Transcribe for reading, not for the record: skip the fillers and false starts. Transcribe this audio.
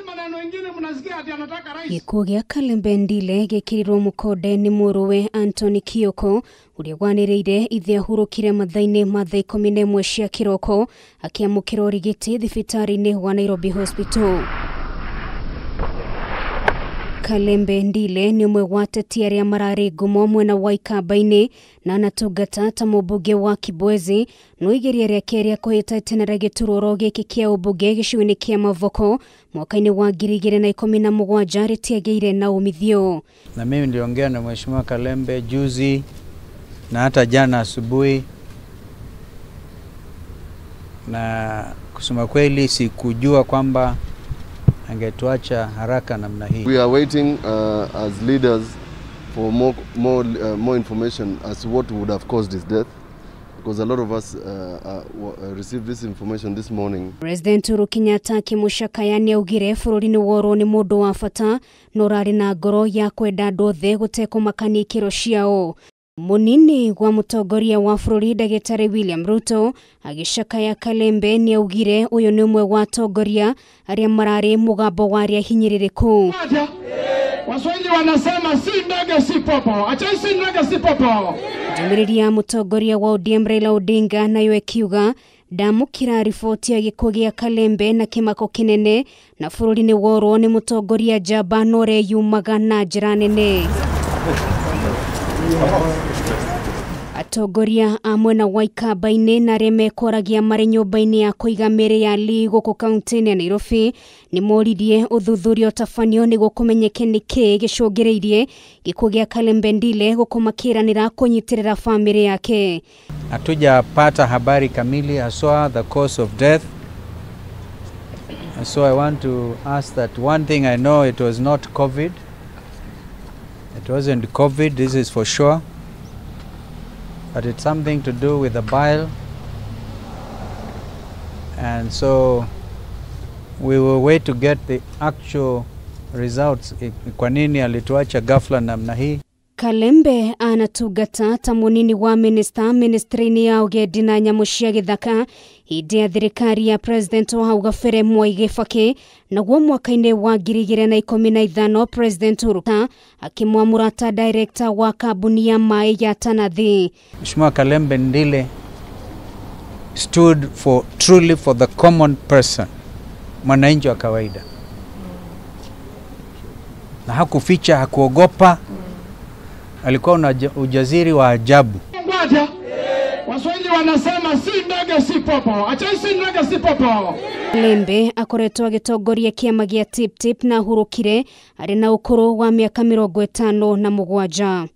Maneno ingine mnasikia ati anataka rais. Gĩkuũ gĩa Kalembe Ndile gĩkĩrirwo mũkonde nĩ mũrũwe Anthony Kioko ũrĩa wanĩrĩire ithe ahurũkire mathaa-inĩ ma thaa 11 cia kĩroko akĩamũkĩra ũrigiti thibitarĩ-inĩ wa Nairobi Hospital. Kalembe Ndile nĩ ũmwe wa ateti arĩa mararĩ ngumo mwena wa Ikamba-inĩ na anatungata ta mũmbunge wa Kibwezi no igeria rĩake rĩa kũhĩtahĩtanĩra gĩturwa gĩkĩ kĩa ũmbunge gĩcigo-inĩ kĩa Mavoko mwaka-inĩ wa 2017 rĩtiagĩire na umithio. Na mimi niliongea na Mheshimiwa Kalembe juzi na hata jana asubuhi, na kusema kweli sikujua kwamba angetuacha haraka namna hii. We are waiting as leaders for more information as to what would have caused his death, because a lot of us received this information this morning. President Uhuru Kenyatta akĩmũcakaya nĩaugire bũrũri nĩworwo nĩ mũndũ wa bata na ũrarĩ na ngoro ya kwenda andũ othe gũtekũmakania ikĩro ciao. Mũnini wa mũtongoria wa bũrũri ndagĩtarĩ William Ruto agĩcakaya Kalembe nĩaugire ũyũ nĩ ũmwe wa atongoria arĩa mararĩ mũgambo wa arĩa hinyĩrĩrĩku. Waswahili wanasema si ndege si popo. Acha si ndege si popo. Ndũmĩrĩri ya mũtongoria wa ODM Raila Odinga nayo ĩkiuga ndamũkĩra riboti ya gĩkuũ gĩa Kalembe na kĩmako kĩnene na bũrũri nĩ worwo nĩ mũtongoria njamba na ũreyumaga na njĩra nene. Atongoria a mwena wa Ikamba-inĩ na arĩa mekoragia marĩ nyũmba-inĩ ya kũiga mĩĩrĩ ya Lee gũkũ kaunti-inĩ ya Nairobi nĩ moririe ũthuthuria ũtabanio nĩguo kũmenyeke nĩkĩĩ gĩcũngĩrĩirie gĩkuũ gĩa Kalembe Ndile gũkũ makĩranĩra kũnyitĩrĩra bamĩrĩ yake. Hatujapata habari kamili haswa the cause of death. And so I want to ask that one thing I know, it was not COVID. It wasn't COVID, this is for sure. But it's something to do with the bile. And so we will wait to get the actual results. Kwa nini alituacha ghafla namna hii? Kalembe anatungata ta mũnini wa minista ministry-inĩ ya ũgendi na nyamũ cia gĩthaka hĩndĩ ya thirikari ya President wa hau gabere Mwai Kibaki, naguo mwaka-inĩ wa 2015 President Uhuru akĩmwamũra ta director wa kambuni ya maĩ ya Tanathi. Mheshimiwa Kalembe Ndile stood for truly for the common person, mwananchi wa kawaida, na hakuficha, hakuogopa. Alikuwa na ujasiri wa ajabu. Waswahili wanasema si ndege si popo. Acha si ndege si popo. Kalembe akoretwo agĩtongoria kĩama gĩa Tip Tip na ahurũkire arĩ na ũkũrũ wa mĩaka 57.